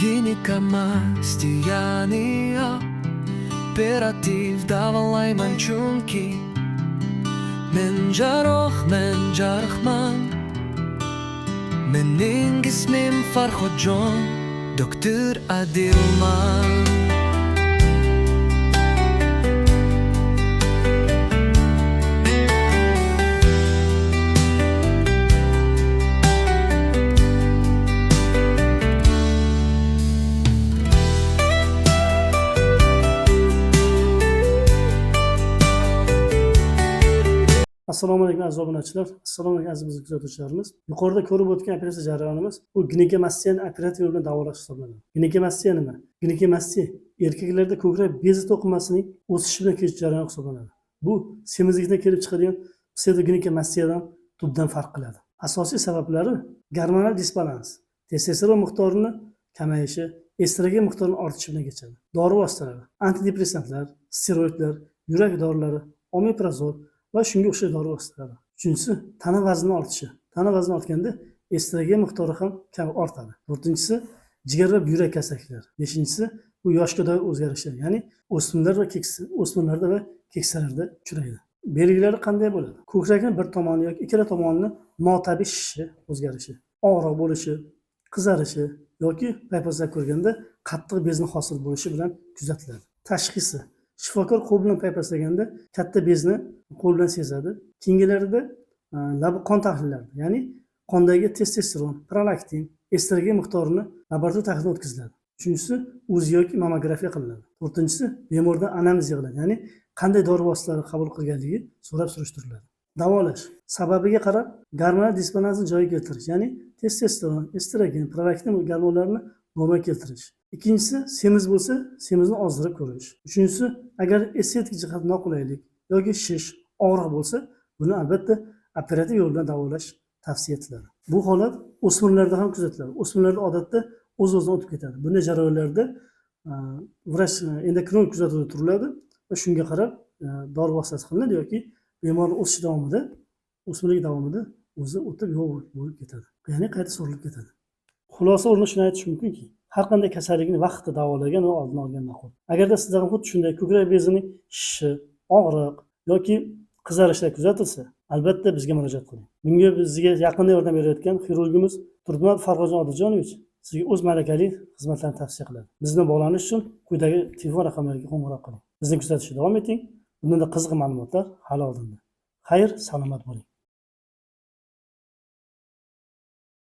Ginekomastiyani operativ davolayman, chunki men jarroh, men jarrohman. Mening ismim Farhodjon, doktor Adilman. Assalomu alaykum, aziz obunachilar, assalomu alaykum, aziz bizni kuzatuvchilarimiz. Yuqorida ko'rib o'tgan operatsiya jarayonimiz bu ginekomastiyani operativ yo'l bilan davolash hisoblanadi. Ginekomastiya nima? Ginekomastiya erkaklarda ko'krak bezi to'qimasining o'sishi bilan kelish jarayoni hisoblanadi. Bu semizlikdan kelib chiqadigan psevdoginekomastiyadan tubdan farq qiladi. Asosiy sabablari gormonal disbalans, testosteron miqdorini kamayishi, estrogen miqdorini ortishi bilan kechadi. Dori vositalari, antidepressantlar, steroidlar, yurak dorilari, omeprazol va shunga o'xshash dori vositalari. Uchinchisi, tana vazni ortishi. Tana vazni ortganda estrogen miqdori ham kam ortadi. To'rtinchisi, jigar va buyrak kasalliklari. Beshinchisi, bu yoshga doir o'zgarishlar, ya'ni o'smirlar va keksa, o'smirlarda va keksalarda uchraydi. Belgilari qanday bo'ladi? Ko'krakning bir tomoni yoki ikkala tomonini notabiiy shishishi, o'zgarishi, og'riq bo'lishi, qizarishi yoki paypaslab ko'rganda qattiq bezni hosil bo'lishi bilan kuzatiladi. Tashxisi: shifokor qo'l bilan paypaslaganda katta bezni qo'l bilan sezadi. Keyingilarida qon tahlillarida, ya'ni qondagi testosteron, prolaktin, estrogen miqdorini laboratoriya tahlilidan o'tkaziladi. Uchinchisi, UZI yoki mammografiya qilinadi. To'rtinchisi, bemordan anamnez yig'iladi, ya'ni qanday dori vositalari qabul qilganligi so'rab surishtiriladi. Davolash sababiga qarab gormonal disbalansni joyiga keltirish, ya'ni testosteron, estrogen, prolaktin gormonlarini normaga keltirish. Ikkinchisi, semiz bo'lsa, semizni ozdirib ko'rish. Uchinchisi, agar estetik jihatdan noqulaylik yoki shish, og'riq bo'lsa, buni albatta operativ yo'l bilan davolash tavsiya etiladi. Bu holat o'smirlarda ham kuzatiladi. O'smirlarda odatda o'z o'zidan o'tib ketadi. Bunday jarayonlarda vrach endokrinolog kuzatuvida turiladi va shunga qarab dori vositasi qilinadi yoki bemor o'sish davomida, o'smirlik davomida o'zi o'tib yo'q bo'lib ketadi, ya'ni qayta so'rilib ketadi. Xulosa o'rnida shuni aytish mumkinki, har qanday kasallikni vaqtida davolagan va oldini olgan ma'qul. Agarda sizda ham xuddi shunday ko'krak bezining shishishi, og'riq yoki qizarishlar kuzatilsa, albatta bizga murojaat qiling. Bunga bizga yaqinda yordam berayotgan xirurgimiz Turdimat Farhodjon Odiljonovich sizga o'z malakali xizmatlarini tavsiya qiladi. Biz bilan bog'lanish uchun quyidagi telefon raqamlariga qo'ng'iroq qiling. Bizni kuzatishda davom eting. Bundanda qiziq ma'lumotlar hali oldinda. Xayr, salomat bo'ling.